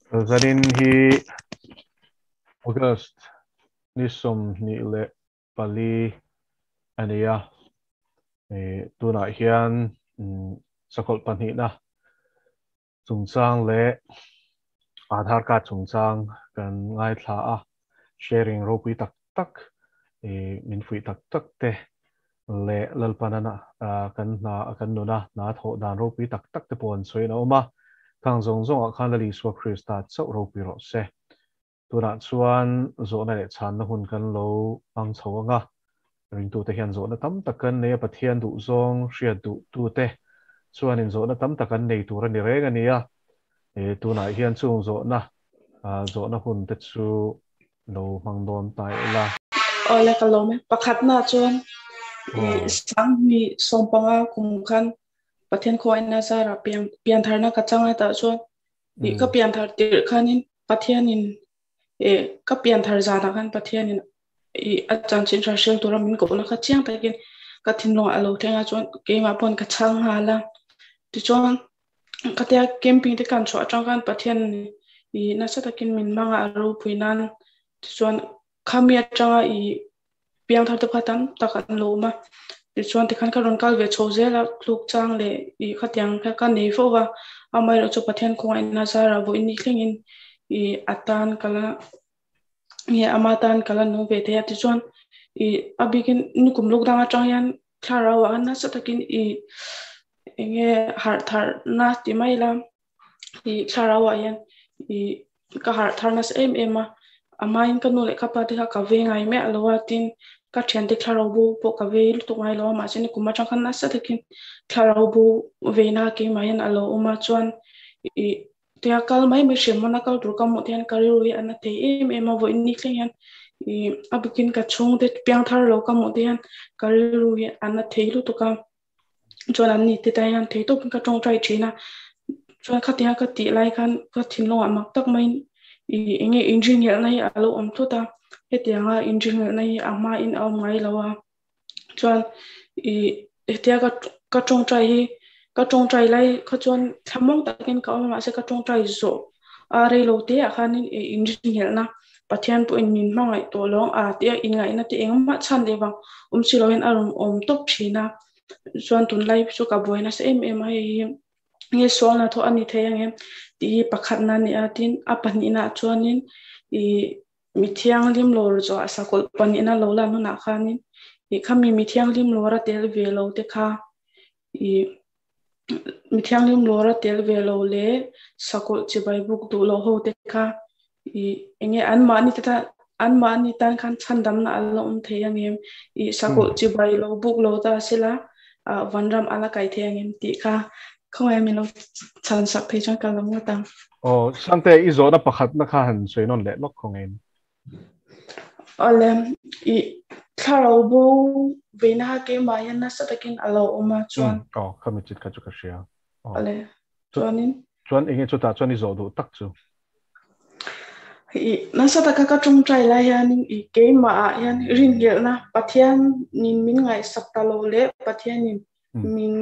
Zanin hi August ni 24 a ni a, tunah hian sakawlh pahnihna chungchang leh Aadhaar card chungchang kan ngaithla a, sharing ropui tak tak, min fuih tak tak te leh Lalpana kan hna kan nuna hna thawh dan ropui tak tak te pawh an sawiin a awm a, khang zawng zawngah khan Lal Isua Krista chauh ropui rawh se. Tunah chuan zawhna leh chhanna hun kan lo hmang chho ang a, ringtute hian zawhna tam tak kan nei a, Pathian duhzawng hriat duhtute chuanin zawhna tam tak an nei tur a ni reng a ni a, tunah hian chung zawhna zawhna hun te chu lo hmang dawn ta ila. Awle ka lawm e. Pakhatna chuan i 2015 kum khan Pathian khawngaihna zarah pian piantharna ka chang a tah chuan i ka pianthar tirh khanin Pathianin e ka pianthar zanah khan Pathianin i a chanchin hra hrel tura min kohna kha chiang takin ka thinlungah a lo thleng a chuan keimah pawn ka chhang nghal a. Tichuan ka tia camping te kan chhuah atang khan Pathian i nasa takin min hmang a, a ropui nan tichuan khami atanga i piangthar te kha tam tak an lo awm a. Tichuan tikhan ka rawn kal ve chho zel a, tluk chang leh i khatiang kha ka nei fo va, amaherawhchu Pathian khawngaihna zarah vawiin ni thlengin i atan ka la nge ama tan ka la nung ve thei a. Tichuan i a bikin nikum lockdown atang hian thlarau ah nasa takin i enge harh tharna ti mai ila i thlarau ah hian i ka harh thar nasa em em a, a hmain ka nu leh ka pa te kha ka ve ngai miah lo a, tin ka thiante thlarau bo pawh ka ve lutuk ngai lo a, mahse nikum atang khan nasa takin thlarau bo veina keimah hian a lo awm a, chuan i Tia kal mai mai hriam hmana kal tur ka hmuh te hian ka rilru hi a na thei em em a, vawiin ni thleng hian ih a bikin ka chhungte piangthar lo ka hmuh te hian ka rilru hi a na thei lutuk a, chuan an ni te tan hian thei tawpin ka tawngtai thin a, chuan khatiang ka tih lai khan ka thinlungah mak tak maiin ih eng nge inringelhna hi a lo awm thut a, hetianga inringelhna hi a hmain a awm ngai lo a. Chuan ih hetia ka ka tawngtai hi ka tawngtai lai kha chuan thlamuang takin ka awm a mahse ka tawngtai zawh a reilo te ah khanin ih inrinhelhna Pathian pawhin min hmangaih tawh lo ang a tia inngaihna te engmah chhan leh vang awm si loin a rawn awm tawp thin a chuan tunlai chu ka buai nasa em em a hei hi nge sualna thawh a ni thei ang em tih hi pakhatna a ni a tin a pahnihna ah chuanin ih Mi thianghlim lawr zawh a sakawlh pahnihna lo lan hunah khanin ih khami mi thianghlim lawra tel ve lo te kha ih mi thianghlim lawra tel ve lo leh sakawlh chibai buk duh lo ho te kha ih enge anmahni te tan anmahni tan khan chhandamna a la awm thei angem ih sakawlh chibai lo buk lo ta sela ah vanram a la kai thei angem tih kha khawngaih min lo chhan sak phei chuan ka lo ngawt ang. Aw, Sangte, i zawhna pakhatna kha han sawi nawn leh lawk khawngin. Awle, i thlarau bo veina kha keimah hian nasa takin a lo awm a, chuan. Aw, khami chit kha chu ka hria. Awle, chuanin. Chuan enge chutah chuan i zawh duh tak chu? I nasa taka ka tawngtai lai hianin i keimah ah hian rinhlelhna Pathian in min ngaihsak ta lo leh Pathian in min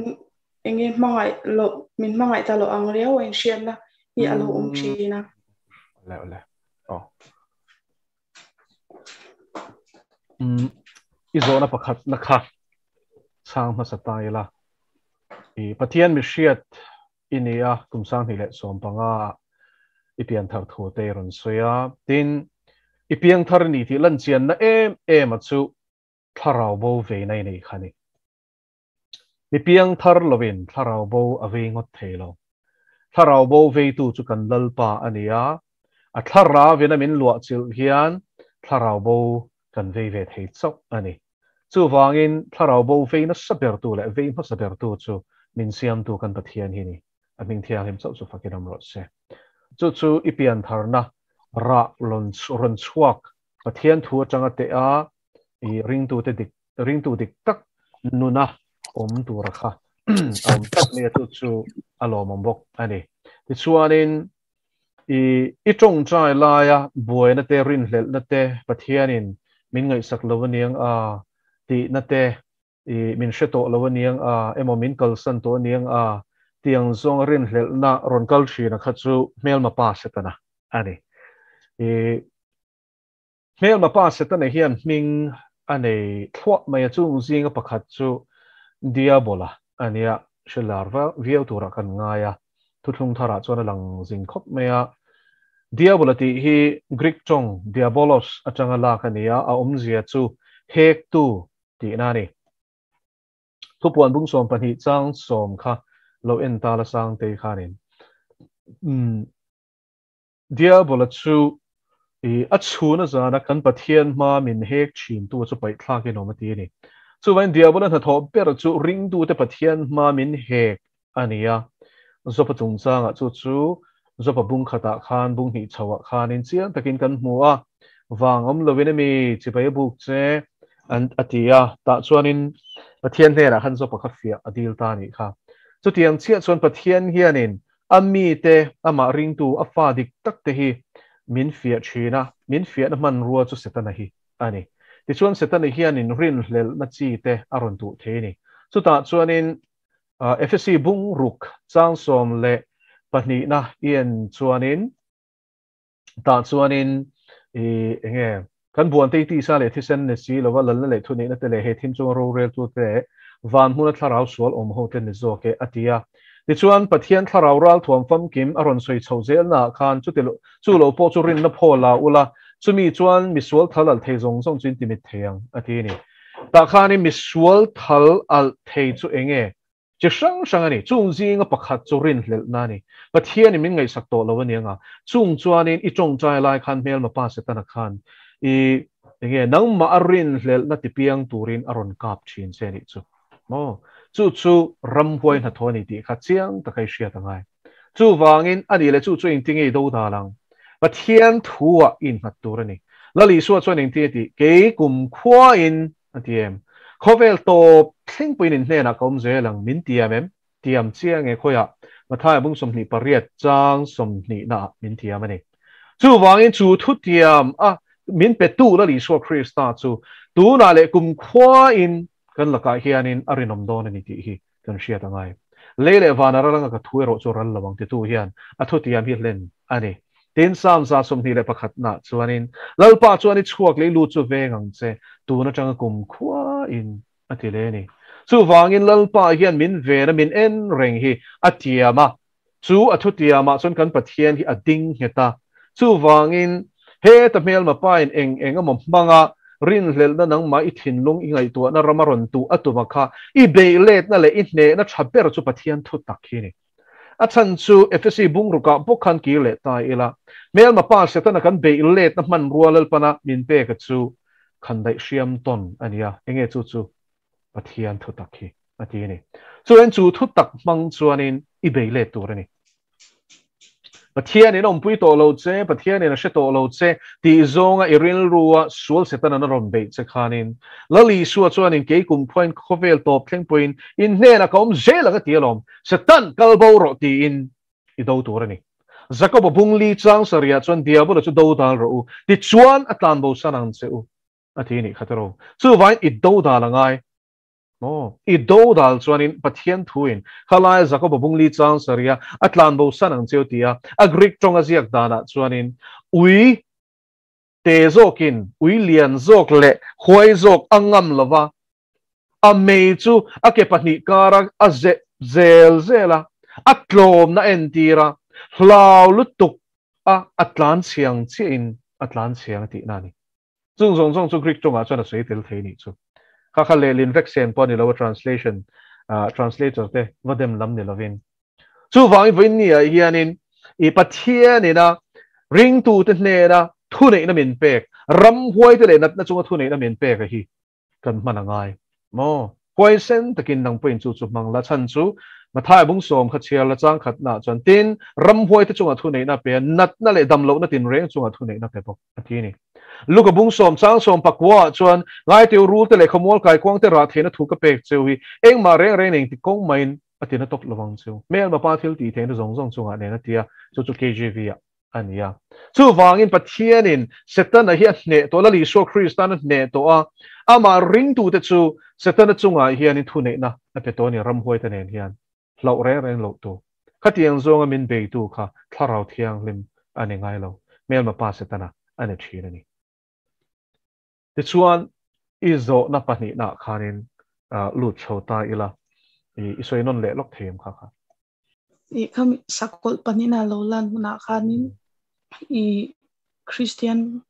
enge hmangaih loh min hmangaih ta loh ang riau a inhriatna hi a lo awm thin a. Awle awle. Aw. I zawhna pakhat na kha chhang hmasa ta ila. I Pathian mihriat i ni a, kum 2015 ah i pianthar thu te i rawn sawi a. Tin, i piangthar ni tih lanchianna em em a chu thlarau bo veina i nei kha a ni. Mi piangthar lovin thlarau bo a vei ngawt thei lo. Thlarau bo veitu chu kan Lalpa a ni a, a thlarauin a min luahchilh hian thlarau bo kan vei ve thei chauh a ni. Chuvangin thlarau bo vei nasa bertu leh vei hmasa bertu chu min siamtu kan Pathian hi ni. A hming thianghlim chauh chu fakin awm rawh se. Chu chu i piantharna rah rawn chhuak Pathian thu atanga teh a, i ringtute dik ringtu dik tak nuna awm tura kha a awm tlat mai a, chu chu a lawmawm bawk a ni. Tichuanin i i tawngtai laia buaina te, rinhlelhna te, Pathianin min ngaihsak lo aniang a tihna te, i min hre tawh lo aniang a, emaw min kalsan tawh aniang a tiang zawnga rinhlelhna rawn kal thina kha chu hmelma pa Setana. ani. I hmelma pa Setana hian hming a nei thluah mai a, chung zinga pakhat chu Diabola a nia, hre lar viau turah kan ngai a, thuthlung tharah chuan a lang zing khawp mai a. Diabola tih hi Greek tawng diabolos atanga lak a ni a, a awmzia chu hektu tihna a ni. Thupuan bung 12 chang 10 kha lo en ta la Sangtei khanin umm Diabola chu i a chhun a zana kan Pathian hma min hek thin tu chu paih thlak in awm a ti a ni. Chuvain Diabola hnathawh ber chu ringtute Pathian hma min hek a ni a. Zopa chungchangah chu chu Zopa bung khatah khan bung hnih chhoah khanin chiang takin kan hmu a, vang awm lovin emi chibai a buk che an a ti a, tah chuanin Pathian hnenah khan Zopa kha fiah a dil ta a nih kha. Chutiang chiah chuan Pathian hianin a mite amah ringtu a fa dik tak te hi min fiah thin a, min fiahna hmanrua chu Setana hi a ni. Tichuan Setana hianin rinhlelhna chi te a rawn tuh thei a ni. Chutah chuanin Efesi bung ruk chang 12na i en chuanin tah chuanin i enge kan buan te tisa leh thisen ni si lova lalna leh thuneihna te leh he thim chunga roreltu te leh van hmuna thlarau sual awm ho te ni zawk e a ti a. Tichuan Pathian thlarau ral thuam famkim a rawn sawi chho zelna ah khan chuti chu lo pawh chu rinna phaw la ula chumi chuan misual thal alh thei zawng zawng chu in timit thei ang a ti a ni. Tah khanin misual thal alh thei chu eng nge? Chi hrang hrang a ni. Chung zinga pakhat chu rinhlelhna a ni. Pathianin min ngaihsak tawh lo a ni anga, chung chuanin i tawngtai lai khan hmelma pa Setana khan i eng nge nangmah a rinhlelhna tipiang turin a rawn kap thin che a nih chu. Maw? Chu chu ramhuai hnathawh a ni tih kha chiang taka i hriat a ngai. Chuvangin a nih leh chu chu engtin nge i do dal ang? Pathian thu-ah i innghat tur a ni. Lal Isua chuan engtin a tih? Kei kum khuain a ti em? Khawvel tawp thleng pawhin in hnenah ka awm zel ang, min tiam em? Tiam chiang e khawiah Mathaia bung 28 chang 20 naah min tiam a ni. Chuvangin chu thu tiam a min petu Lal Isua Krista chu tunah leh kum khuain kan lakah hianin a rinawm dawn a ni tih hi kan hriat a ngai. Lei leh vana ralanga ka thu erawh chu ral lo ang titu hian a thutiam hi hlen a ni. Tin, Psalm 121 nah chuanin, Lalpa chuan i chhuak leh i lut chu veng ang che, tun atanga kum khuain a ti leh a ni. Chuvangin Lalpa hian min ven a, min en reng hi a tiam a, chu a thutiamah chuan kan Pathian hi a ding nghet a. Chuvangin, heta hmelma pain eng eng emaw hmanga rinhlelhna nangmah i thinlung i ngaihtuahna rama rawn tuh a tuma kha i beihletna leh i hnehna tha ber chu Pathian thu tak hi a ni. A chhan chu Efesi bungrukah bawk khan kir leh ta ila, hmelma pa Setana kan beihletna hmanrua Lalpana min peka chu khandaih hriam tawn a ni a, enge chu chu Pathian thu tak hi a ti a ni. Chuan chu thu tak hmang chuanin i bei let tur a ni. Pathianin a awmpui tawh lo che, Pathianin a hre tawh lo che tih zawnga i rilrua sual Setana na rawn beih che khanin Lal Isua chuanin kei kum khuain khawvel tawp thleng pawhin in hnenah ka awm zel ang a ti alawm, Setan kal bo rawh tiin i do tur a ni. Jakoba bung li chang sarihah chuan Diabola chu do dal rawh u, tichuan a tlanbo san ang che u. A ti nih kha tiraw. Chuvain i do dal a ngai. Maw? I do dal chuanin Pathian thuin khalaia Jakoba bung li chang saria a tlan bo san ang cheu tia a Greek tawng a ziak danah chuanin ui te zawkin ui lian zawk leh huai zawk a ngam lova a mei chu a ke pahnih kara a zeh zel zel a, a tlawmna a entir a, hlau lutuk a a tlan chhiang chiahin a tlan chhiang a tihna a ni. Chung zawng zawng chu Greek tawngah chuan a sawi tel thei nih chu. Kha kha lehlin vek sen pawh a ni lo a translation translator te va dem lam ni lovin. Chuvangin vawiin ni ah hianin i Pathianin a ringtute hnena thuneihna min pek, ramhuaite leh natna chunga thuneihna min pek a hi kan hman a ngai maw? Huaisen takin nang pawhin chu chu hmang la, chhan chu Mathaia bung 10 kha chhiar la chang khatnaah chuan tin, ramhuaite chungah thuneihna pe a, natna leh damlohna tinreng chungah thuneihna pe bawk a ti a ni. Luka bung 10 chang 19 ah chuan Ngaiteu rulte leh khawmual kaikuangte rah theihna thu ka pek cheu hi engmah reng reng eng ti kawng maiin a tina tawp lovang cheu. Hmelma pa thil tih theihna zawng zawng chungah nen a ti a, chu chu KJV ah a ni a. Chuvangin Pathianin Setana hi a hneh tawh, Lal Isua Kristan a hneh tawh a, amah ringtute chu Setana chungah hianin thuneihna a pe tawh a ni, ramhuaite nen hian hlauh reng reng loh tu. Khatiang zawnga min beitu kha Thlarau Thianghlim a ni ngai lo. Hmelma pa Setana a ni thin a ni. Tichuan, i zawhna pahnihnaah khanin lut chho ta ila, i sawi nawn leh lawk thei em kha kha? I khami sakawlh pahnihna lo lan hunah khanin i Kristian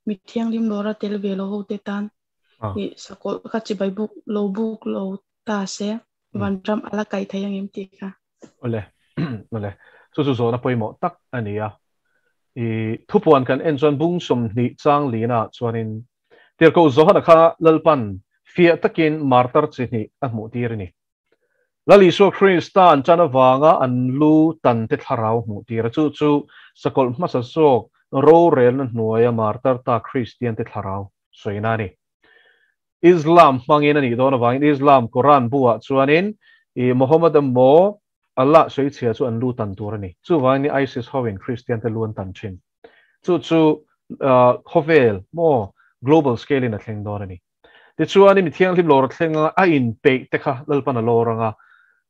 mi thianghlim lawra tel ve lo ho te tan i sakawlh kha chibai buk lo buk lo ta se vanram ala kai thei ang em tih kha. Awle, awle. Chu chu zawhna pawimawh tak a ni a. I thupuan kan en chuan bung 20 chang lina chuanin Tirhkoh Johana kha Lalpan fiah takin martar chi hnih a hmuh tir a ni. Lal Isua Krista an chan avanga an lu tan te thlarau hmuh tir a, chu chu sakawlh hmasa zawk rorelna hnuaia martar ta Kristian te thlarau sawina a ni. Islam hmangin a nih dawn avangin Islam Quran bu-ah chuanin i Muhammad emaw Allah sawichhia chu an lu tan tur a ni. Chuvangin ni ISIS hoin Kristian te lu an tan thin. Chu chu khawvel maw global scale in a thleng dawn a ni. Tichuan i mi thianghlim lawr a thleng anga a inpeih te kha Lalpan a lawr anga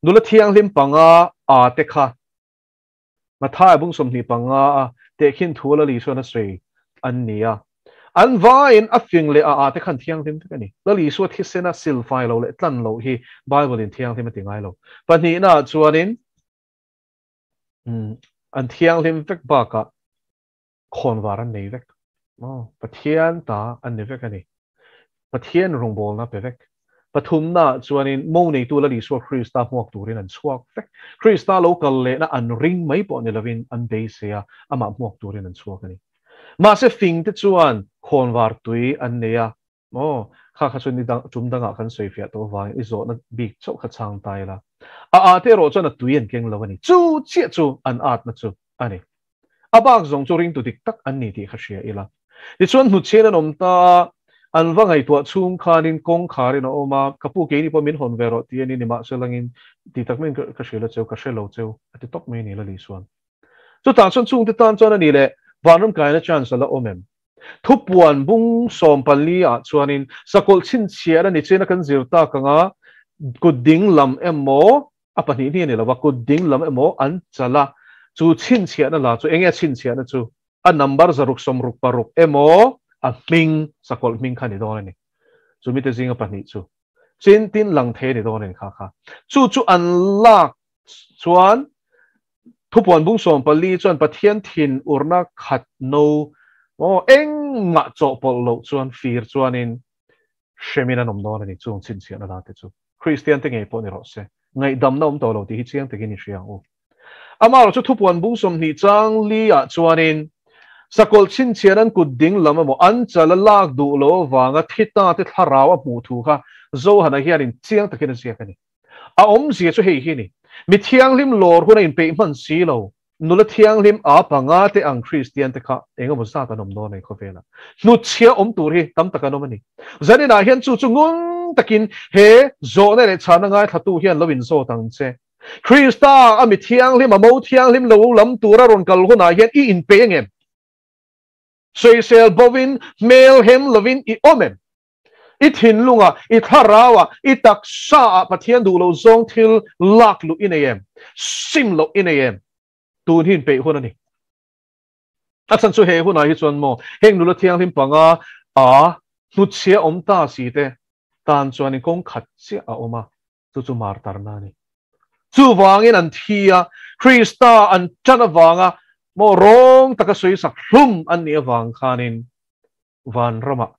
nula thianghlim panga a te kha Matthai bung 25 a tehkhin thu a Lal Isuan a sawi an ni a. An vaiin a fing leh a a te khan thianghlim vek a ni. Lal Isua thisena silfai lo leh tlan loh hi Bible in thianghlim a ti ngai lo. Pahnihna ah chuanin an thianghlim vek bakah khawnvar an nei vek. Pathian ta an ni vek a ni. Pathian rawngbawlna pe vek. Pathumna ah chuanin mo neitu Lal Isua Krista hmuak turin an chhuak vek. Krista lo kal lehna an ring mai pawh ni lovin an beisei a, amah hmuak turin an chhuak a ni. Mahse fing te chuan khawnvar tui an nei a, Maw? Kha kha chu ni dang, tum dangah kan sawi fiah tawh avangin i zawhna bik chauh kha chhang ta ila. A ate erawh chuan a tui an keng lo a ni. Chu chiah chu an atna chu a ni. A bak zawng chu ringtu dik tak an ni tih kha hria ila. Tichuan hnutchhian an awm ta a, an va ngaihtuah chhung khanin kawngkharin a awm a, ka pu keini pawh min hawn ve rawh ti a ni, nimahse langin ti tak maiin ka hria la cheu, ka hre lo cheu a ti tawp mai a ni Lali chuan. Chutah chuan chungte tan chuan a ni leh vanram kaina chance a la awm em? Thupuan bung 14 ah chuanin sakawlh chhinchhiah a ni chin a kan zir tak anga kut ding lam emaw a pahnih hnih a ni lo va, kut ding lam emaw an chal a, chu chhinchhiahna la chu enge a chhinchhiahna chu a number 166 emaw a hming sakawlh hming kha a ni dawn a ni. Chu mite zinga pahnih chu chin tin lang thei a ni dawn a ni kha kha. Chu chu an lak chuan Thupuan bung 14 chuan Pathian thin urna khat no maw engmah chawhpawlh loh chuan fir chuanin hremin an awm dawn a ni chung chhinchhiahna la te chu Kristian te ngei pawh ni rawh se ngaihdamna awm tawh lo tih hi chiang takin i hria ang u. Amaherawh chu thupuan bung 20 chang li ah chuanin sakawlh chhinchhiahna an kut ding lam emaw an chal a lak duh loh avanga thi ta te thlarau a hmuh thu kha Johana hianin chiang takin a ziak a ni. A awmzia chu hei hi a ni, Mi thianghlim lawr hun a inpeih hman si lo, nula thianghlim a panga te ang Kristian te kha eng emaw zat an awm dawn a ni khawvela. Hnutchhia awm tur hi tam tak an awm a ni. Zaninah hian chu chu ngun takin he zawhna leh chhana ngaithlatu hian lo inzawt ang che. Krista a mi thianghlim, a mo thianghlim lo lam tura rawn kal hunah hian i inpeih angem? Sawisel bovin, hmel hem lovin i awm em? I thinlungah, i thlarauah, i taksaah Pathian duh loh zawng thil lak luh i nei em? Sim loh i nei em? Tun hi inpeih hun a ni. A chhan chu he hunah hi chuan maw, heng nula thianghlim panga a hnutchhia awm ta si te tan chuanin kawng khat chiah a awm a, chu chu martarna a ni. Chuvangin an thi a, Krista an tan avanga maw rawng taka sawisak hlum an nih avang khanin vanramah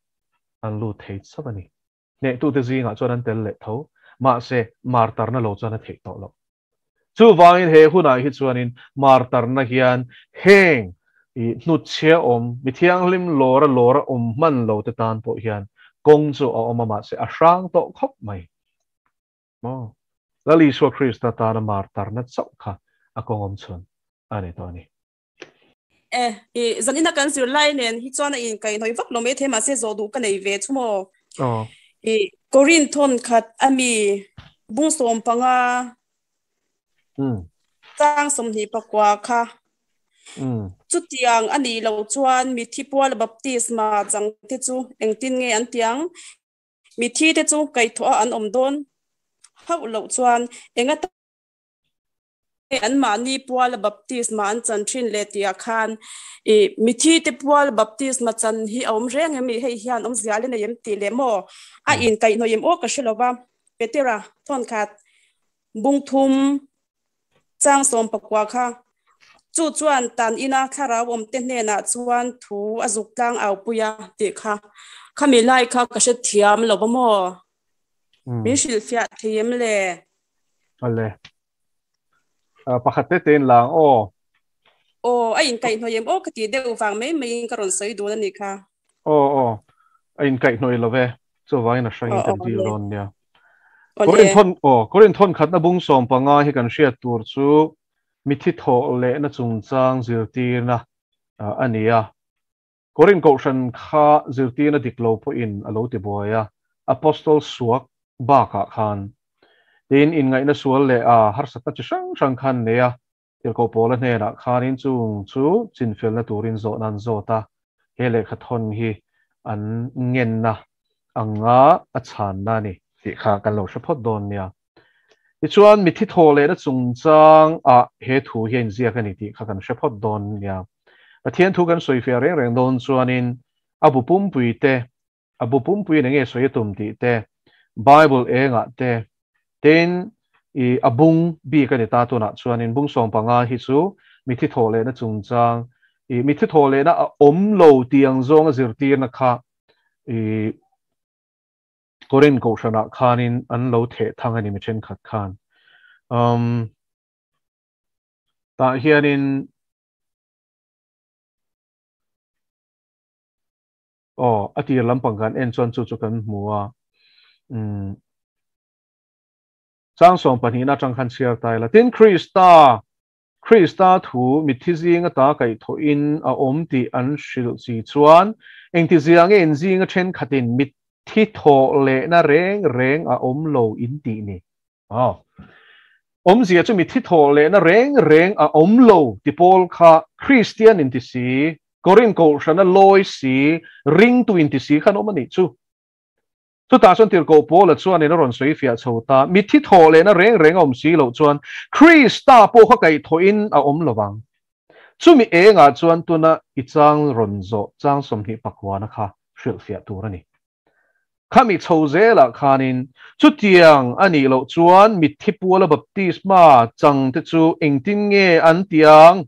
an lut thei chauh a ni. Hnehtute zingah chuan an tel leh tho, mahse martarna lo chuan a theih tawh loh. Chuvangin he hunah hi chuanin martarna hian heng i hnutchhia awm, mi thianghlim lawra lawra awm hman lo te tan pawh hian kawng chu a awm a, mahse a hrang tawh khawp mai. Maw? Lal Isua Krista tana martarna chauh kha a kawng awm chhun a ni tawh a ni. E, i zanina kan zir lai nen hi chuan a in kai hnawih vak lo mai thei mahse zawh duh ka nei ve chu maw. Aw. I Korin thawn khat ami bung 15 chang 24 kha. Chutiang a nih loh chuan mithi puala baptisma chang te chu engtin nge an tiang? Mithi te chu kaihthawh a an awm dawn hauh loh chuan enga an mahni puala baptisma an chan thin le tih ah khan ih mithi te puala baptisma chan hi a awm reng em i hei hian awmzia le nei em tih leh maw a inkaihhnawih em aw ka hre lo va Petera thawnkhat bung thum chang 14 kha chu chuan tan ina thlarau awm te hnenah chuan thu a zuk tlang au pui a tih kha khami lai kha ka hre thiam lo va maw min hrilhfiah thei em le? Ale. Pakhat te tein lang aw. Aw, a inkaihhnawih em aw ka tih deuh vang mai maiin ka rawn sawi dun a nih kha. Aw aw, a inkaihhnawih lo ve, chuvangin a hrangin kan dil dawn nia. Korin thawn aw, Korin thawn khatna bung 15 hi kan hriat tur chu mithi thawh lehna chungchang zirtirna a ni a. Korin kohhran kha zirtirna dik lo pawhin a lo ti buai a, Apostol suak bakah khan tin inngaihna sual leh a harsatna chi hrang hrang khan nei a, Tirhkoh Paula hnenah khanin chung chu chinfelna turin zawhna an zawt a, he lehkha thawn hi an ngenna anga a chhanna a ni tih kha kan lo hre phawt dawn nia. Tichuan, mithi thaw lehna chungchang ah he thu hi a inziak a ni tih kha kan hre phawt dawn nia. Pathian thu kan sawifiah reng reng dawn chuanin a bu pumpui te, a bu pumpuiin enge sawi a tum tih te, Bible engah te, tin i a bung bik a ni ta tunah chuanin bung 15 hi chu mithi thaw lehna chungchang i mithi thaw lehna a awm lo tih ang zawnga zirtirna kha i Korin kohhranah khanin an lo theh thang a ni mi thenkhat khan. Um, tah hianin aw a tir lampang kan en chuan chu chu kan hmu a. Um, chang 12 na atang khan chhiar ta ila. Tin Krista Krista thu mitthi zinga ta kaihthawhin a awm tih an hrilh si chuan engti zia nge in zinga thenkhatin mitthi thawh lehna reng reng a awm lo in tih ni? Aw. Awmzia chu mitthi thawh lehna reng reng a awm lo ti pawl kha Kristian inti si, Korin kohhrana lawi si, ringtu inti si khan awm a nih chu. Chutah chuan Tirhkoh Paula chuanin a rawn sawi fiah chho ta, Mitthi thawh lehna reng reng a awm si loh chuan Krista pawh kha kaihthawhin a awm lo vang. Chumi engah chuan tuna i chang rawn zawh chang 29 kha hrilhfiah tur a ni. Khami chho zelah khanin chutiang a nih loh chuan mitthi puala baptisma changte chu engtin nge an ti ang?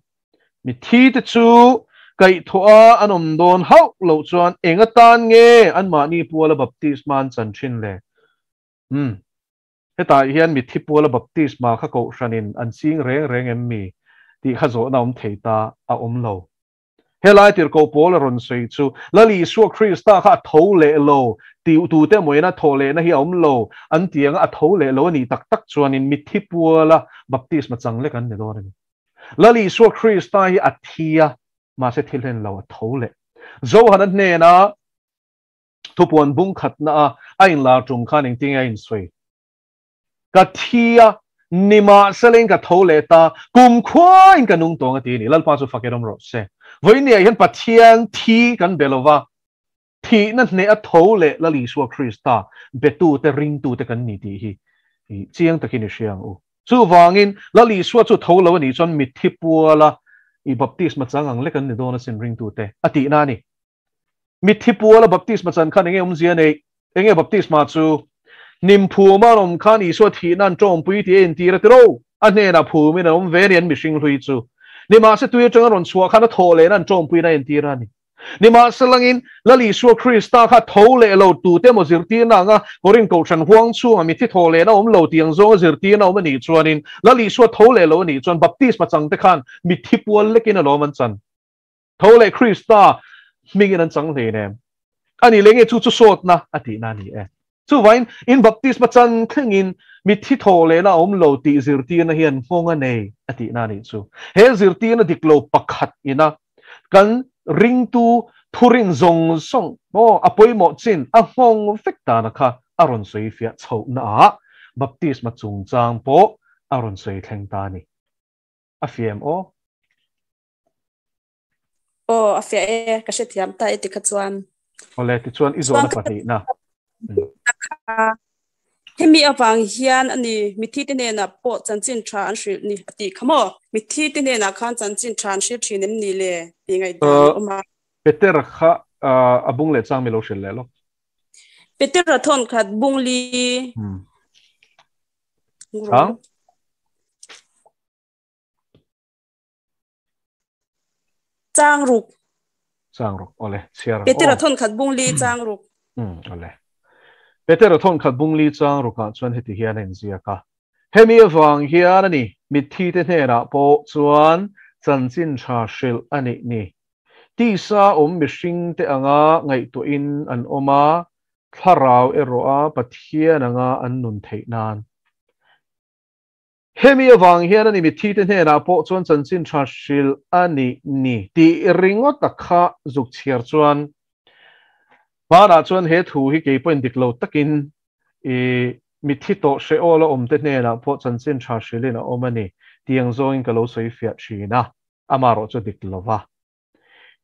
Mitthi te chu kaihthawh a an awm dawn hauh loh chuan eng atan nge anmahni puala baptisma an chan thin le? Umm. Hetah hian mitthi puala baptisma kha kohhranin an ching reng reng em mi? tih kha zawhna awm thei ta a awm lo. Helai tirhkoh pawl a rawn sawi chu Lal Isua Krista kha a tho leh lo tih tute emawiin a thawh lehna hi a awm lo an ti anga a tho leh lo a nih tak tak chuanin mitthi puala baptisma chang lek an ni dawn a ni. Lal Isua Krista hi a thi a, mahse thil hlen lo a tho leh. Johana hnena thupuan bung khatna a a inlar tum khan engtin nge a insawi? Ka thi a, nimahsela in ka tho leh ta, kum khuain ka nung tawng a ti a ni. Lalpa chu fak erawm rawh se. Vawinia hian Pathian thi kan be lova, thihna hneh a tho leh Lal Isua Krista betute ringtute kan ni tih hi chiang takin i hria ang u. Chuvangin Lal Isua chu tho lo a nih chuan mitthi puala i baptisma chang ang lek an ni dawn asin ringtute a tihna a ni. Mitthi puala baptisma chan khan enge awmzia neih? Enge baptisma chu? Hnim phuma an awm khan Isua thihna an tawngpui tih a intir a tiro. A hnenah phumin an awm ve a ni an mihring hlui chu. Nimahse tui atanga rawn chhuah khan a thawh lehna an tawngpuina a intir a ni. Nimahselangin, Lal Isua Krista kha tho leh lo tute emaw zirtirna anga Korin Kohhran huang chhunga mithi thaw lehna awm lo tih ang zawnga zirtirna awm a nih chuanin, Lal Isua tho leh lo a nih chuan baptisma changte khan mithi pual lekin alawm an chan. Tho leh Krista hmingin an chang hlei nem. A nih leh nge chu chu sawtna a tihna a ni e. Chuvain, in baptisma chan thlengin mithi thaw lehna awm lo tih zirtirna hian nghawng a nei a tihna a nih chu. He zirtirna dik lo pakhat ina kan ringtu thurin zawng zawng maw a pawimawh chin a nghawng vek dana kha a rawn sawi fiah chhohna ah baptisma chungchang pawh a rawn sawi thleng ta a ni. A fiam aw. Aw, a fiah e, ka hrethiam ta e tikha chuan. Awle, tichuan i zawhna pahnihna. Hemi avang hian a ni, mitthi te hnenah pawh chanchin tha an hrilh ni a tih kha maw? Mitthi te hnenah khan chanchin tha an hrilh thin em ni le tih ngaihdan a awm a. Petera kha a bung leh chang mi lo hrilh leh lo. Petera thawn khat bung li. Chang? Chang ruk. Chang ruk. Ole, chhiar ang. Petera thawn khat bung li chang ruk. Ole. Petera thawn khat bung li chang rukah chuan heti hian a inziak a. Hemi avang hian a ni, mitthi te hnenah pawh chuan chanchin tha hrilh a nih ni. Tisa awm mihring te anga ngaihtuahin an awm a, thlarau erawh a Pathian anga an nun theih nan. Hemi avang hian a ni mitthite hnenah pawh chuan chanchin tha hrilh a nih ni tih ringawt a kha zuk chhiar chuan hmanah chuan he thu hi kei pawhin dik lo takin i mitthi tawh hrehawla awmte hnenah pawh chanchin tha hrilhin a awm a ni tiang zawngin ka lo sawi fiah thin a, amarawh chu dik lo va.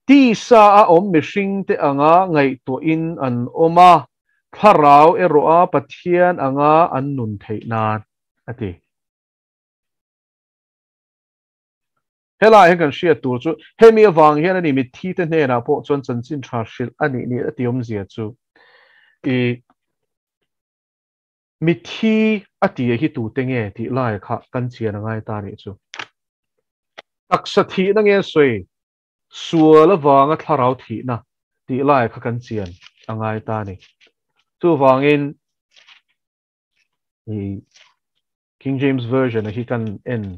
Tisa a awm mihringte anga ngaihtuahin an awm a, thlarau erawh a Pathian anga an nun theih nan, a ti. Helaiah hian kan hriat tur chu hemi avang hian a ni mitthite hnenah pawh chuan chanchin tha hrilh a nih ni a ti awmzia chu i Mitthi a ti a hi tute nge tih lai kha kan chian a ngai ta nih chu. Taksa thihna nge sawi sual avanga thlarau thihna tih lai kha kan chian a ngai ta ni. Chuvangin i King James Version a hi kan en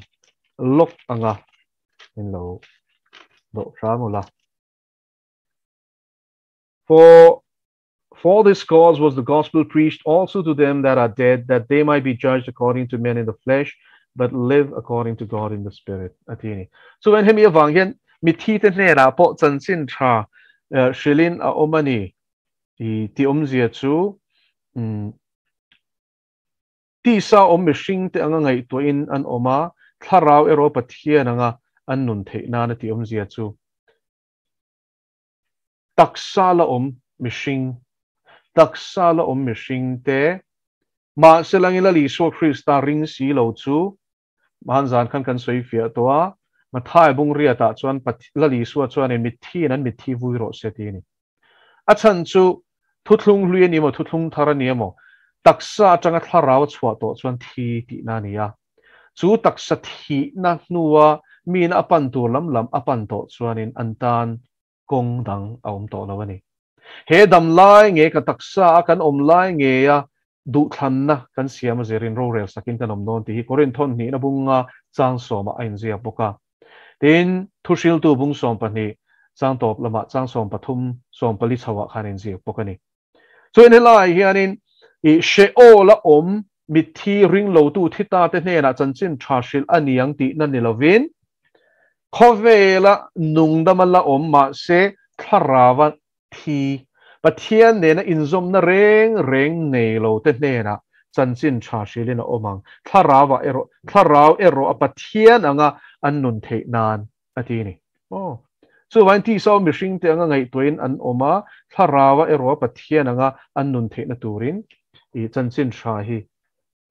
lawk anga in lo dawh hram ula. For For this cause was the gospel preached also to them that are dead, that they might be judged according to men in the flesh, but live according to God in the spirit. A ti a ni. Chuan hemi avang hian mitthi te hnenah pawh chanchin tha hrilhin a awm a ni tih awmzia chu tisa awm mihring te anga ngaihtuahin an awm a, thlarau erawh Pathian anga an nun theih nan a tih awmzia chu. Taksa la awm mihring, taksa la awm mihring te, mahse langin Lal Isua Krista ring si lo chu, hman zan khan kan sawi fiah tawh a, Mathai bung riatah chuan Lal Isua chuanin mithiin an mitthi vui rawh se ti a ni. A chhan chu thuthlung hlui a ni emaw thuthlung thar a ni emaw, taksa atanga thlarau a chhuah tawh chuan thi tihna a ni a. Chu taksa thihna hnua miin a pan tur lam lam a pan tawh chuanin an tan kawng dang a awm tawh lo a ni. He dam lai nge ka taksa a kan awm lai ngeia duhthlanna kan siam a zirin rorel sakin kan awm dawn tih hi Korinth hnihna bunga chang sawmah a inziak bawk a. Tin, thuhriltu bung 12 chang tawp lamah chang 13, 14 chhoah khan a inziak bawk a ni. Chuan helaiah hianin i Sheol a awm mitthi ringlotu thi ta te hnenah chanchin tha hrilh a ni ang tihna ni lovin, khawvela nungdama la awm mahse thlarava thi, Pathian nena inzawmna reng reng nei lo te hnenah chanchin tha hrilhin a awm ang, thlarauah erawh thlarau erawh a Pathian anga an nun theih nan a ti a ni. Aw. Chuvangin tisa mihringte anga ngaihtuahin an awm a, thlaraua erawh Pathian anga an nun theihna turin i chanchin tha hi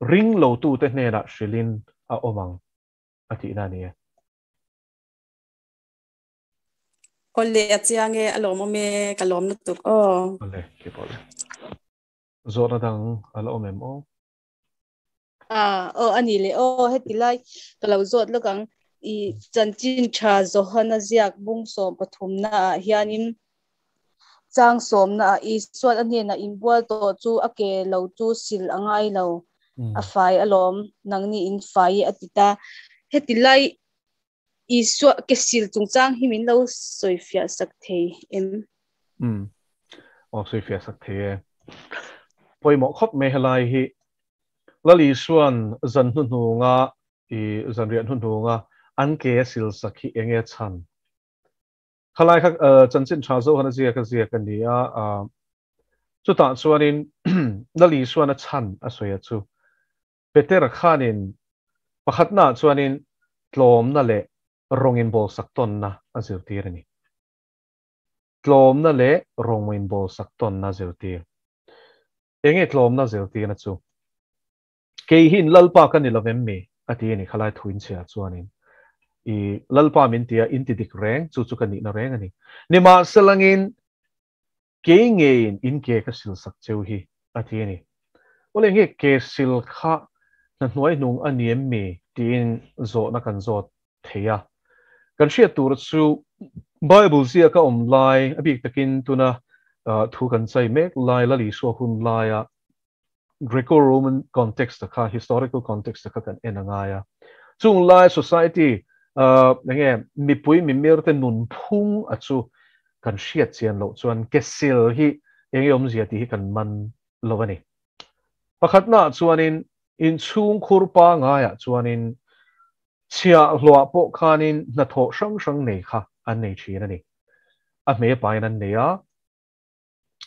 ring lotute hnenah hrilhin a awm ang a tihna a ni e. Awle a chiang e, a lawmawm e, ka lawm lutuk aw. Awle, keipawh le. Zawhna dang a la awm em aw? Ah, aw ani le aw heti lai ka lo zawt lawk ang i chanchin tha Johana ziak bung 13 na ah hianin chang 10 na ah Isuan a hnenah inbual tawh chu a ke lo chu sil a ngai lo a fai alawm nangni in fai a ti ta heti lai Isua ke sil chungchang hi min lo sawifiah sak thei em? Umm. Aw sawifiah sak thei e. Pawimawh khawp mai helai hi. Lal Isua'n zan hnuhnunga i zanriah hnuhnunga an ke a sil sak hi eng nge chhan? Khalai kha chanchin tha zo han a ziak a ziak a ni a, chutah chuanin Lal Isua'n a chhan a sawi a chu. Petera khanin pakhatnaah chuanin tlawmna leh rawng inbawlsak tawnna a zirtir a ni. Tlawmna leh rawng inbawlsak tawnna a zirtir. Enge tlawmna zirtirna chu? Kei hi in Lalpa ka ni lovem mi? a ti a ni. Khalai thu in chhiar chuanin i Lalpa min tia in ti dik reng, chu chu ka nihna reng a ni. Nimahselangin kei ngeiin in ke ka sil sak cheu hi, a ti a ni. Awle nge ke sil kha hna hnuai hnung a ni em mi? tiin zawhna kan zawt thei a. Kan hriat tur chu Bible ziaka awm lai, a bik takin tuna thu kan chai mek lai, Lal Isua hun laia Greco-Roman context a kha, historical context a kha kan en a ngai a. Chung lai society enge mipui mimir te nunphung a chu kan hriat chian loh chuan ke sil hi enge awmzia tih hi kan man lo a ni. Pakhatnaah chuanin inchhung khur pangaiah chuanin chhiahhlawh pawh khanin hnathawh hrang hrang nei kha an nei thin a ni. A hmei pain an nei a,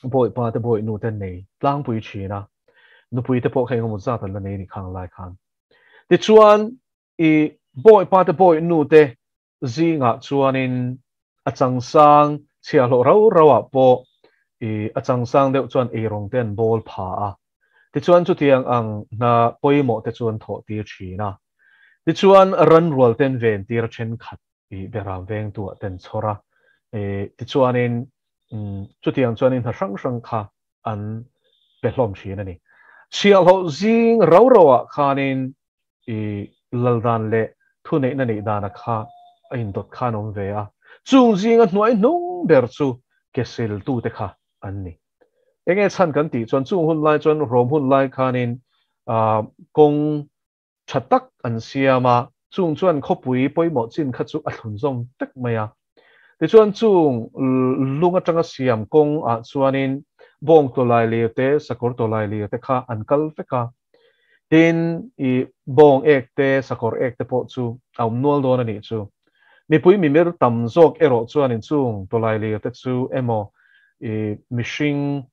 bawipa te bawih nu te an nei tlangpui thin a, nupui te pawh kha engemaw zat an la nei a nih khang lai khan. Tichuan i bawipa te bawih nu te zingah chuanin a changsang chhiahhlawh rau rauah pawh i a changsang deuh chuan eirawng te an bawl pha a, tichuan chutiang ang hna pawimawh te chu an thawh tir thin a, tichuan ranrual te an ven tir a thenkhat i beram vengtuah te an chhawr a, i tichuanin chutiang chuanin hna hrang hrang kha an pe hlawm thin a ni. Chhiahhlawh zing rau rauah khanin i laldan leh thuneihna neih dana kha a indawt khan awm ve a, chung zinga hnuai hnung ber chu ke siltute kha an ni. Enge chhan kan tih chuan chung hun lai chuan Rom hun lai khanin kawng tha tak an siam a, chung chuan khawpui pawimawh chin kha chu a thlun zawm vek mai a. Tichuan chung lung atanga siam kawng ah chuanin bawng tawlai lir te, sakawr tawlai lir te kha an kal vek a. Tin, i bawng ek te, sakawr ek te pawh chu a awm nual dawn a nih chu. Mipui mimir tam zawk erawh chuanin chung tawlai lir te chu emaw i mihring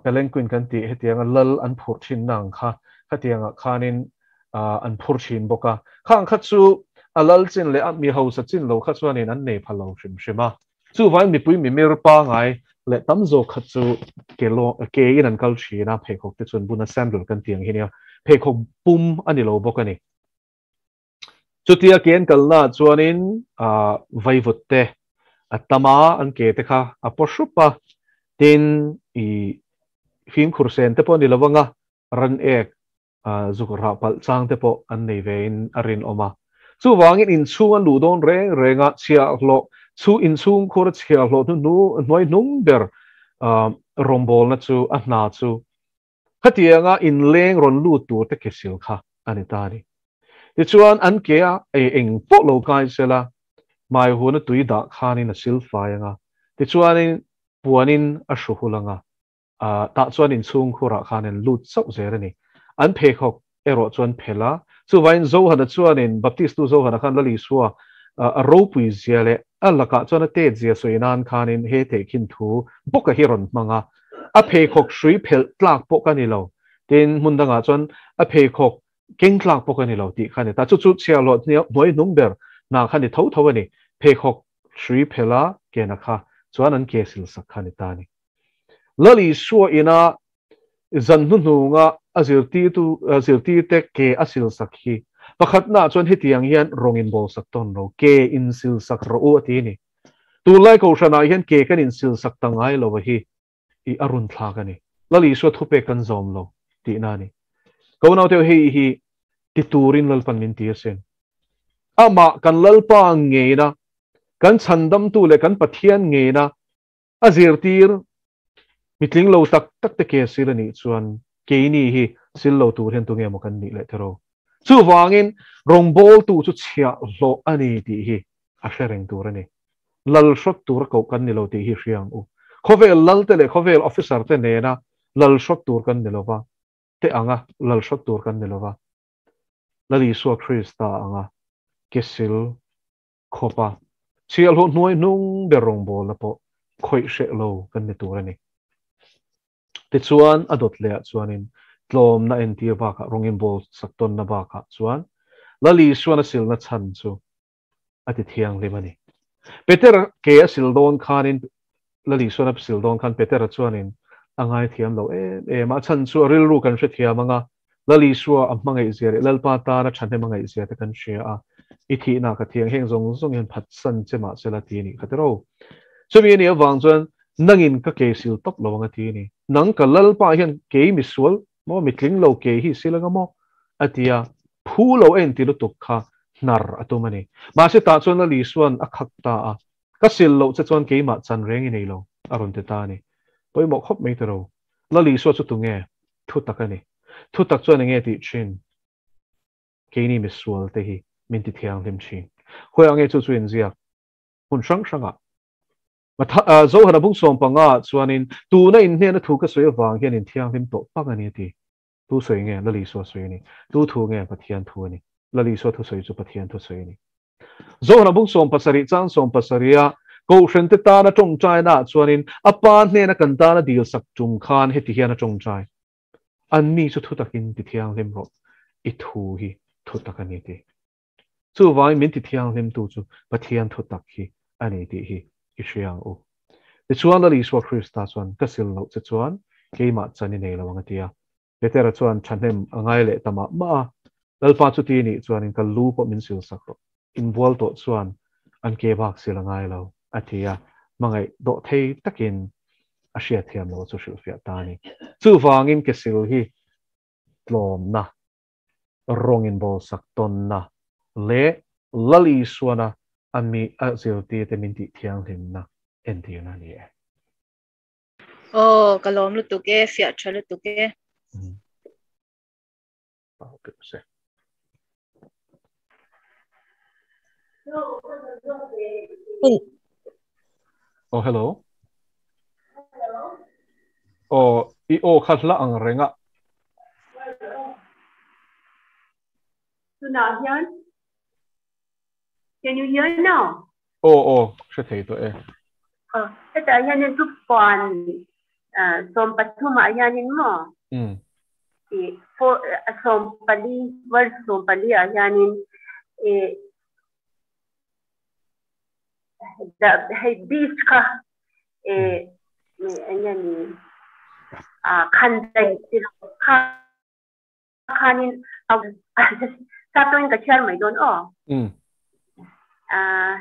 palanquin kan tih hetianga lal an phurh thinna ang kha khatiangah khanin an phur thin bawk a. Khang kha chu a lal chin leh a mi hausa chin lo kha chuanin an nei pha lo hrim hrim a. Chuvangin mipui mimir pangai leh tam zawk kha chu ke lawng ke in an kal thin a, pheikhawk te chuan bun a sandal kan tih ang hi nia, pheikhawk pum a ni lo bawk a ni. Chutia ke an kalnaah chuanin vaivut te a tam a, an ke te kha a paw hrup a, tin i fimkhur sen te pawh a ni lo ang a, ran ek zuk rah palh chang te pawh an nei ve in a rinawm a. Chuvangin inchhung an luh dawn reng reng a, chhiahhlawh chu inchhung khur a chhiahhlawh hnu hnu hnuai hnung ber rawngbawlna chu a hna chu khatianga inleng rawn lut tur te kesil kha a ni ta a ni. Tichuan an ke a ei eng pawh lo kai sela hmai hun a tui dah khanin a sil fai ang a, tichuanin puanin a hru hul ang a, tah chuan inchhung khurah khan an lut chauh zel a ni. An pheikhawk erawh chu an phelh a, chuvangin Johana chuanin Baptistu Johana khan Lal Isua a ropui zia leh a lakah chuan a tet zia sawi nan khanin he tehkhin thu bawka hi rawn hmang a, a pheikhawk hrui phelh tlak pawh ka ni lo, tin hmun dangah chuan a pheikhawk keng tlak pawh ka ni lo tih kha a ni ta. Chu chu chhiahhlawh hnuai hnung ber hna kha ni tho tho a ni, pheikhawk hrui phelh a kena kha chuan an ke sil sak kha a ni ta a ni. Lal Isua ina zan hnuhnunga a zirtirtu zirtirte ke a silsak hi pakhatnaah chuan hetiang hian rawng inbawlsak tawn lo, ke insilsak rawh u a ti a ni. Tunlai Kohhranah hian ke kan insilsak ta ngai lo a hi i a runthlak a ni. Lal Isua thupek kan zawm lo tihna a ni. Ko naute hei hi ti turin Lalpan min ti asin. Amah kan Lalpa ngeina, kan chhandamtu leh kan Pathian ngeina A zirtir mitling lo tak tak te ke sil a nih chuan keini hi sil lo tur hian tunge maw kan nih leh tero. Chuvangin rawngbawltu chu chhiahhlawh a ni tih hi a hre reng tur a ni. Lal hrawt tur a koh kan ni lo tih hi hria ang u. Khawvel lal te leh khawvel officer te nena lal hrawt tur kan ni lova, te anga lal hrawt tur kan ni lova, Lal Isua Krista anga ke sil khawp a, chhiahhlawh hnuai hnung ber rawngbawlna pawh khawih hreh lo kan ni tur a ni. Tichuan, a dawt lehah chuanin tlawmna entir bakah rawng inbawl sak tawnna bakah chuan Lal Isuan a silna chhan chu a ti thianghlim a ni. Petera ke a sil dawn khanin Lal Isuan a sil dawn khan Petera chuanin a ngaithiam lo em em a, a chhan chu a rilru kan hrethiam ang a, Lal Isua a hmangaih zia leh Lalpa tana thahnem a ngaih zia te kan hria a, i thihna ka thiang heng zawng zawng hian phatsan che mah sela ti a nih kha tiraw. Chumi a nih avang chuan nangin ka ke sil tawp lo ang a ti a ni. Nang ka Lalpa hian kei misual maw mitling lo ke hi sil anga maw? a ti a, phu lo a inti lutuk kha hnar a tum a ni. Mahse tah chuan Lal Isua'n a khak ta a, Ka sil loh che chuan keimah chan reng i nei lo, a rawn ti ta a ni. Pawimawh khawp mai tiraw. Lal Isua chu tunge? Thutak a ni. Thutak chuan enge tih thin? Keini misual te hi min ti thianghlim thin. Khawiah nge chu chu inziak? Hmun hrang hrangah. Zohana bung sawm panga ah chuanin tuna inhnehna thu ka sawi avang hian inthianghlim tawh pak a ni a ti. Tu sawi nge? Lal Isua sawi a ni. Tu thu nge? Pathian thu a ni. Lal Isua thusawi chu Pathian thusawi a ni. Zohana bung 70 chang 70 a Kohhran te tana tawngtaina ah chuanin a pa hnena kan tana dil sak tum khan heti hian a tawngtai, Anni chu thutakin ti thianghlim rawh, i thu hi thutak a ni ti. Chuvangin min ti thianghlimtu chu Pathian thutak hi a ni tih hi i hria ang u. Tichuan Lal Isua Krista chuan ka sil loh che chuan keimah chan i nei lo ang a ti a. Petera chuan thahnem a ngai leh ta mah mah a, Lalpa chuti nih chuanin ka lu pawh min sil sak rawh, inbual tawh chuan an ke bak sil a ngai lo, a ti a, hmangaih dawh thei takin a hriatthiam lo chu hrilhfiah ta a ni. Chuvangin ke sil hi tlawmna, rawng inbawlsak tawnna leh Lal Isuana a mi a zirtirte min tih thianghlimna entirna a ni e. Aw, ka lawm lutuk e, fiah tha lutuk e. Oh, hello. Oh, i aw kha hla ang reng a. Tunah hian Can you hear now? Aw aw, hre thei tawh e. Aw, hetah hianin tupuan 13 ah hianin maw? I four 14 verse 14 ah hianin i the hei beast kha i eng nge ni a khan daih kha khanin a sap tawngin ka chhiar mai dawn aw.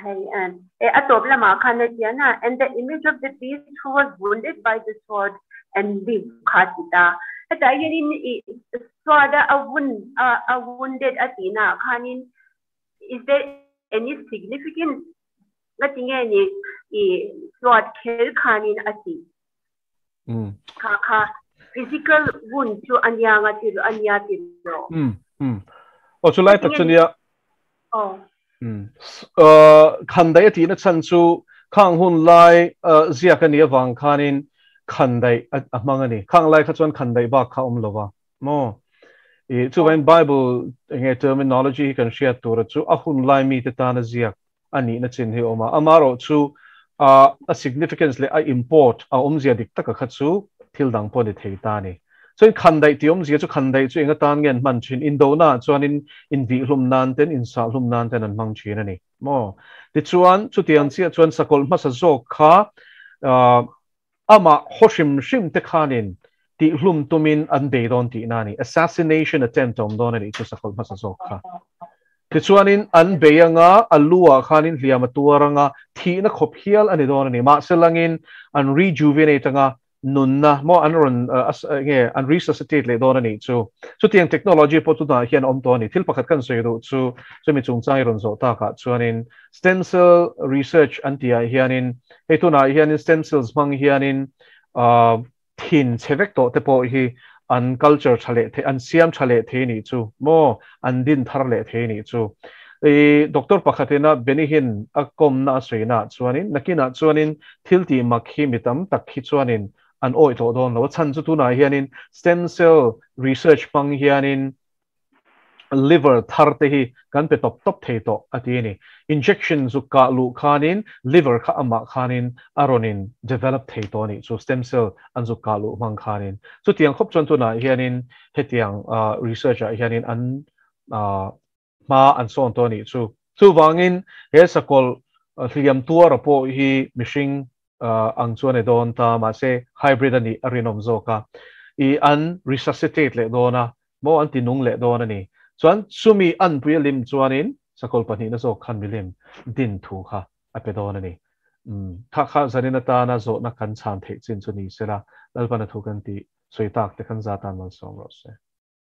Hei e a tawp lamah khan a tian a, and the image of the beast who was wounded by the sword and lived kha a ti ta. Hetah hianin i sword a a wound a wounded a tihna ah khanin is there any significance nga ti nge ni i sword kher khanin a tih? Kha kha physical wound chu a nia nga ti a nia ti lo. Aw chu lai tak chu nia. Aw. Khandai a tihna chhan chu khang hun lai ziak a nih avang khanin khandai a hmang a ni. Khang lai kha chuan khandai bak kha awm lo va maw? I chuvangin Bible enge terminology hi kan hriat tura chu a hun lai mite tana ziak a nihna chin hi a awm a, amaherawhchu a significance leh a import a awmzia dik taka kha chu thil dang pawh a ni thei ta a ni. Chuan khandaih tih awmzia chu khandaih chu eng atan nge an hman thin? Indonaah chuan in invihhlum nan ten, insahlum nan ten an hmang thin a ni maw? Tichuan, chutiang chiah chuan sakawlh hmasa zawk kha amah haw hrim hrim te khanin tihhlum tumin an bei dawn tihna a ni. Assassination attempt a awm dawn a nih chu sakawlh hmasa zawk kha. Tichuanin an bei anga a lu ah khanin hliam a tuar anga thihna khawp hial a ni dawn a ni. Mahse langin an rejuvenate anga nunna maw an rawn nge an resuscitate leh dawn a nih chu. Chutiang technology pawh tunah hian a awm tawh a ni. Thil pakhat kan sawi duh chu chumi chungchang i rawn zawh takah chuanin stem cell research an tihah hianin hei tunah hianin stem cells hmang hianin thin chhe vek tawh te pawh hi an culture tha leh thei an siam tha leh thei nih chu maw an din thar leh thei nih chu. I doctor pakhatina Benny Hinn a kawmna a sawina ah chuanin nakinah chuanin thil tih mak hi mi tam tak hi chuanin an awih tawh dawn lo. A chhan chu tunah hianin stem cell research hmang hianin liver thar te hi kan pe tawp tawp thei tawh a ti a ni. Injection zu kah luh khanin liver kha amah khanin a rawn in develop thei tawh a nih chu stem cell an zu kah luh hmang khanin. Chutiang khawp chuan tunah hianin hetiang research ah hianin an hma an sawn tawh a nih chu. Chuvangin he sakawlh hliam tuara pawh hi mihring ang chuan e dawn ta mahse hybrid a nih a rinawm zawk a. I an resuscitate leh dawn a. Maw an ti nung leh dawn a ni. Chuan chumi anpui a lim chuanin sakawlh pahnihna zawk khan milim din thu kha a pe dawn a ni. Umm kha kha zanin atana zawhna kan chhan theih chin chu ni sela, Lalpana thu kan tih sawi tak te khan za tan malsawm rawh se.